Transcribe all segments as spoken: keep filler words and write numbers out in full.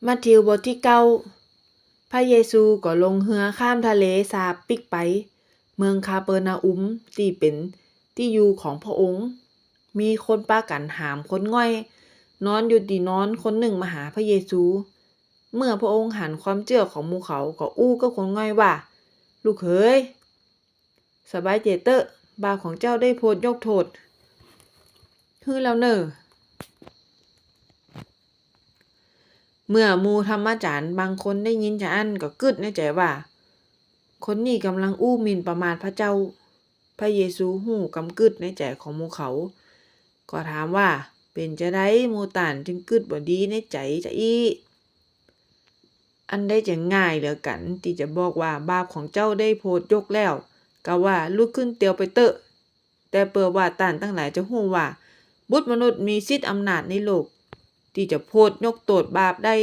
มัทธิวบทตี้เก้า พระเยซูก็ลงเฮือข้ามทะเลสาบปิ๊กไป เมืองคาเปอรนาอุมตี้เป๋นตี้อยู่ของพระองค์ มีคนปากั๋นหามคนง่อย นอนอยู่ตี้นอนคนนึ่งมาหาพระเยซู เมื่อพระองค์หันความเจื้อของหมู่เขา ก็อู้กับคนง่อยว่า "ลูกเหย สบายใจ๋เต๊อะ บาปของเจ้าได้โผดยกโต้ษหื้อแล้วเน่อ" เมื่อหมู่ธรรมาจ๋ารย์บางคนได้ยินจาอั้น ก็กึ๊ดในใจ๋ว่า "คนนี้ก่ำลังอู้หมิ่นประมาทพระเจ้า" พระเยซูฮู้กำกึ๊ดในใจ๋ของหมู่เขา ก็ถามว่า "เป๋นจาใดหมู่ต้านจึงกึ๊ดบ่ดีในใจ๋จาอี้ อันใดจะง่ายเหลือกั๋นตี้จะบอกว่า บาปของเจ้าได้โผดยกแล้ว กาว่า ลุกขึ้นเตียวไปเต๊อะ แต่เปื้อว่าต้านตังหลายจะฮู้ว่า บุตรมนุษย์มีสิทธิ์อำนาจในโลก ตี้จะโผดยกโต้ษบาปได้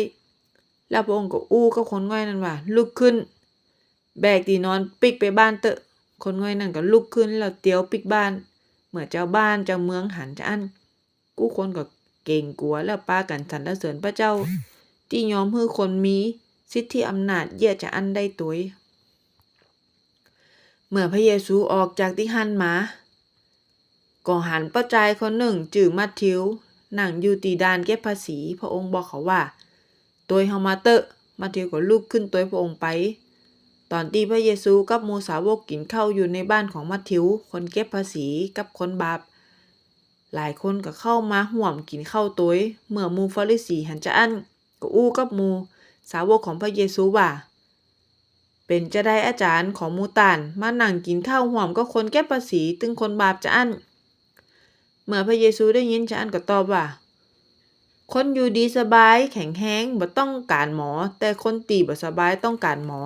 " แล้วพระองค์ก็อู้กับคนง่อยนั้นว่า "ลุกขึ้น แบกตี้นอนปิ๊กไปบ้านเต๊อะ" คนง่อยนั้นก็ลุกขึ้นแล้วเตียวปิ๊กบ้าน เมื่อจาวบ้านจาวเมืองหันจาอั้น กู้คนก็เก๋งกั๋ว แล้วปากั๋นสรรเสริญพระเจ้า ตี้ยอมหื้อคนมีสิทธิอำนาจเยียะจาอั้นได้ตวย เมื่อพระเยซูออกจากตี้หั้นมา ก็หันป้อจายคนนึ่งจื้อมัทธิว นั่งอยู่ตี้ด่านเก็บภาษี พระองค์บอกเขาว่า "ตวยเฮามาเต๊อะ" มัทธิวก็ลุกขึ้นตวยพระองค์ไป ต๋อนตี้พระเยซูกับหมู่สาวกกิ๋นข้าวอยู่ในบ้านของมัทธิว คนเก็บภาษีกับคนบาปหลายคนก็เข้ามาฮ่วมกิ๋นข้าวตวย เมื่อหมู่ฟาริสีหันจาอั้น ก็อู้กับหมู่สาวกของพระเยซูว่า "เป๋นจาใดอาจ๋ารย์ของหมู่ต้านมานั่งกิ๋นข้าวฮ่วมกับคนเก็บภาษีตึงคนบาปจาอั้น" เมื่อพระเยซูได้ยินจาอั้นก็ตอบว่า "คนอยู่ดีสบายแข็งแฮงบ่ต้องก๋านหมอ แต่คนตี้บ่สบายต้องก๋านหมอ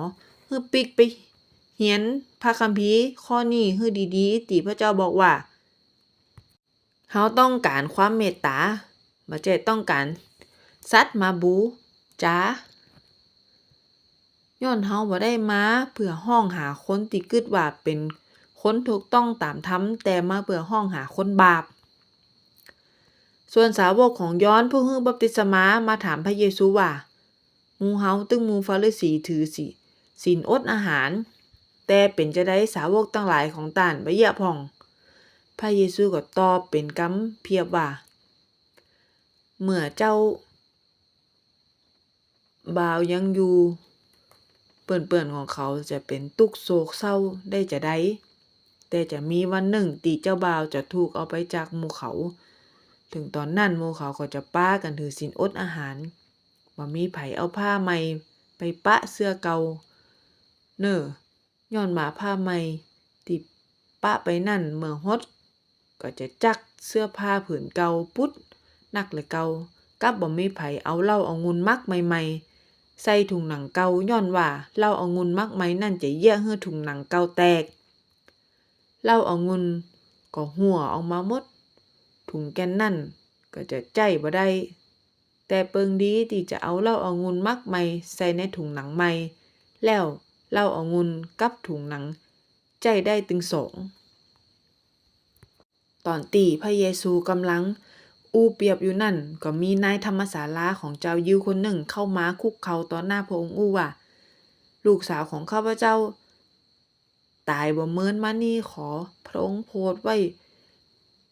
หื้อปิ๊กไปเฮียนพระคัมภีร์ข้อนี้หื้อดีๆ ตี้พระเจ้าบอกว่า เฮาต้องก๋านความเมตต๋า บ่ใจ้ต้องก๋านสัตว์มาบู๋จา ย้อนเฮาบ่ได้มาเปื้อฮ้องหาคนตี้กึ๊ดว่าเป๋นคนถูกต้องต๋ามธรรม แต่มาเปื้อฮ้องหาคนบาป" ส่วนสาวกของยอห์นผู้หื้อบัพติศมา มาถามพระเยซูว่า "หมู่เฮาตึงหมู่ฟาริสีถือศีล ศีลอดอาหาร แต่เป๋นจาใดสาวกตังหลายของต้านบ่เยียะพ่อง" พระเยซูก็ตอบเป๋นกำเปียบว่า เมื่อเจ้าบ่าวยังอยู่ เปื้อนๆ ของเขาจะเป๋นตุ๊กข์โศกเศร้าได้จาใด แต่จะมีวันนึ่งตี้เจ้าบ่าวจะถูกเอาไปจากหมู่เขา เถิงต๋อนนั้นหมู่เขาก็จะปากั๋นถือศีลอดอาหาร บ่มีใผเอาผ้าใหม่ไปปะเสื้อเก่าเน่อ ย้อนว่าผ้าใหม่ตี้ปะไปนั้นเมื่อหด ก็จะจักเสื้อผ้าผืนเก่าปุ๊ดนักเหลือเก่า กับบ่มีใผเอาเหล้าองุ่นหมักใหม่ๆ ใส่ถุงหนังเก่า ย้อนว่าเหล้าองุ่นหมักใหม่นั้นจะเยียะหื้อถุงหนังเก่าแตก เหล้าองุ่นก็หั้วออกมาหมด ถุงแก่นนั้นก็จะใจ๊บ่ได้ แต่เปิงดีตี้จะเอาเหล้าองุ่นหมักใหม่ใส่ในถุงหนังใหม่ แล้วเหล้าองุ่นกับถุงหนังใจ๊ได้ตึงสอง ต๋อนตี้พระเยซูก่ำลังอู้เปียบอยู่นั้น ก็มีนายธรรมศาลาของจาวยิวคนนึ่งเข้ามาคุกเข่าต่อหน้าพระองค์อู้ว่า "ลูกสาวของข้าพเจ้า ต๋ายบ่เมินมานี้ ขอพระองค์โผดไว้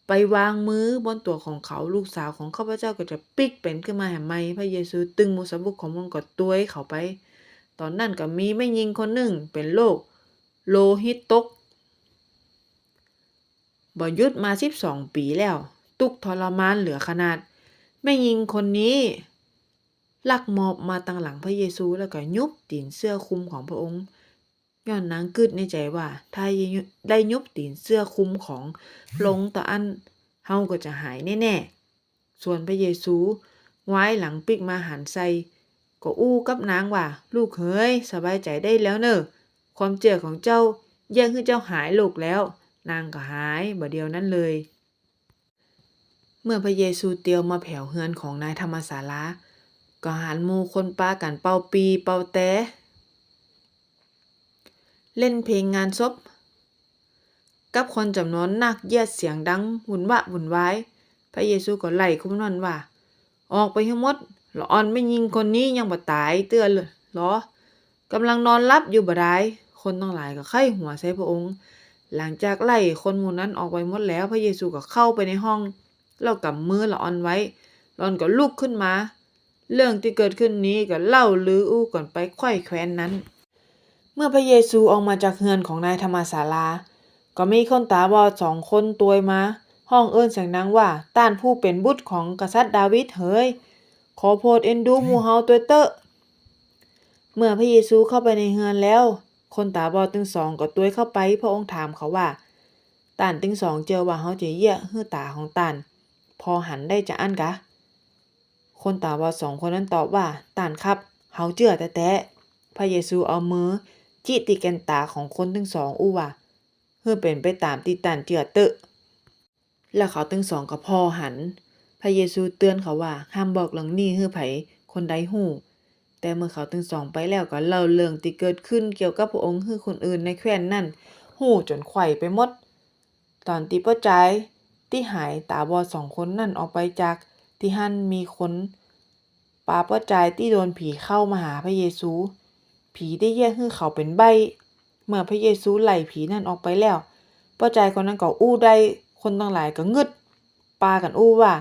ไปวางมือบนตั๋วของเขา ลูกสาวของข้าพเจ้าก็จะปิ๊กเป๋นขึ้นมาแหมใหม่" พระเยซูตึงหมู่สาวกของพระองค์ก็ตวยเขาไป ต๋อนนั้นก็มีแม่ญิงคนนึ่งเป๋นโรคโลหิตตก บ่หยุดมาสิบสองปี๋แล้ว ตุ๊กข์ทรมานเหลือขนาด แม่ญิงคนนี้ลักมอบมาตังหลังพระเยซู แล้วก็หยุบตี๋นเสื้อคลุมของพระองค์ ย้อนนางกึ๊ดในใจ๋ว่า ถ้าได้หยุบตี๋นเสื้อคลุมของพระองค์เต้าอั้น เฮาก็จะหายแน่ๆ ส่วนพระเยซูว้ายหลังปิ๊กมาหันใส่ ก็อู้กับนางว่า "ลูกเหย สบายใจ๋ได้แล้วเน่อ ความเจื้อของเจ้าเยียะหื้อเจ้าหายโรคแล้ว" นางก็หายบ่าเดี่ยวนั้นเลย เมื่อพระเยซูเตียวมาแผวเฮือนของนายธรรมศาลา ก็หันหมู่คนปากั๋นเป่าปี่เป่าแตร เล่นเพลงงานศพ กับคนจ๋ำนวนนักเยียะเสียงดังวุ่นวะวุ่นวาย พระเยซูก็ไล่คนนั้นว่า "ออกไปหื้อหมด ละอ่อนแม่ญิงคนนี้ยังบ่ต๋ายเตื้อลอ ก่ำลังนอนหลับอยู่บ่ดาย คนตังหลายก็ใค่หัวใส่พระองค์ หลังจากไล่คนหมู่นั้นออกไปหมดแล้ว พระเยซูก็เข้าไปในห้อง แล้วกำมือละอ่อนไว้ ละอ่อนก็ลุกขึ้นมา เรื่องตี้เกิดขึ้นนี้ก็เล่าลืออู้กั๋นไปใคว่แคว้นนั้น เมื่อพระเยซูออกมาจากเฮือนของนายธรรมศาลา ก็มีคนต๋าบอดสองคนตวยมา ฮ้องเอิ้นเสียงดังว่า ต้านผู้เป๋นบุตรของกษัตริย์ดาวิดเหย ขอโผดเอ็นดูหมู่เฮาตวยเต๊อะ เมื่อพระเยซูเข้าไปในเฮือนแล้ว คนต๋าบอดตึงสองก็ตวยเข้าไป พระองค์ถามเขาว่า ต้านตึงสองเจื้อว่าเฮาจะเยียะหื้อต๋าของต้านผ่อหันได้จาอั้นกา คนต๋าบอดสองคนนั้นตอบว่า ต้านครับ เฮาเจื้อแต๊ๆ พระเยซูเอามือจิตี้แก่นต๋าของคนตึงสองอู้ว่า หื้อเป๋นไปต๋ามตี้ต้านเจื้อเต๊อะ แล้วเขาตึงสองก็ผ่อหัน พระเยซูเตื๋อนเขาว่า ห้ามบอกเรื่องนี้หื้อใผคนใดฮู้ แต่เมื่อเขาตึงสองไปแล้วก็เล่าเรื่องตี้เกิดขึ้นเกี่ยวกับพระองค์หื้อคนอื่นในแคว้นนั้นฮู้จ๋นใคว่ไปหมด ต๋อนตี้ป้อจายตี้หายต๋าบอดสองคนนั้นออกไปจากตี้หั้น มีคนปาป้อจายตี้โดนผีเข้ามาหาพระเยซู ผีได้เยียะหื้อเขาเป๋นใบ้ เมื่อพระเยซูไล่ผีนั้นออกไปแล้ว ป้อจายคนนั้นก็อู้ได้ คนตังหลายก็งืด ปากั๋นอู้ว่า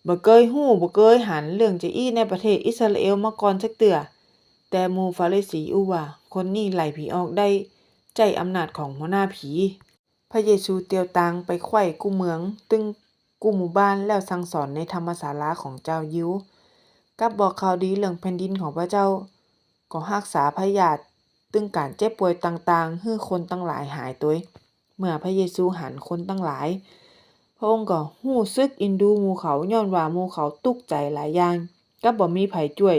บ่เกยฮู้บ่เกยหันเรื่องจาอี้ในประเทศอิสราเอลมาก่อนสักเตื้อ แต่หมู่ฟาริสีอู้ว่า คนนี้ไล่ผีออกได้ใจ๊อำนาจของหัวหน้าผี พระเยซูเตียวตางไปใคว่กู้เมืองตึงกู้หมู่บ้าน แล้วสั่งสอนในธรรมศาลาของจาวยิว กับบอกข่าวดีเรื่องแผ่นดินของพระเจ้า ก็ฮักษาพยาธิตึงก๋านเจ็บป่วยต่างๆ หื้อคนตังหลายหายตวย เมื่อพระเยซูหันคนตังหลาย พระองค์ก็ฮู้สึกอินดูหมู่เขา ย้อนว่าหมู่เขาตุ๊กใจ๋หลายอย่าง กับบ่มีใผจ้วย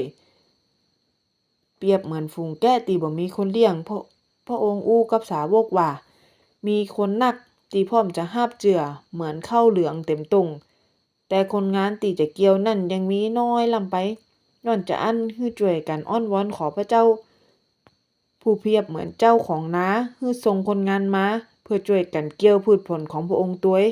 เปรียบเหมือนฝูงแกะตี้บ่มีคนเลี้ยง พระ พระองค์อู้กับสาวกว่า มีคนนักตี้พร้อมจะฮับเจื้อเหมือนข้าวเหลืองเต็มต้ง แต่คนงานตี้จะเกี่ยวนั้นยังมีน้อยล้ำไป ย้อนจาอั้นหื้อจ้วยกั๋นอ้อนวอนขอพระเจ้า ผู้เปรียบเหมือนเจ้าของนา หื้อส่งคนงานมาเปื้อจ้วยกั๋นเกี่ยวพืชผลของพระองค์ตวย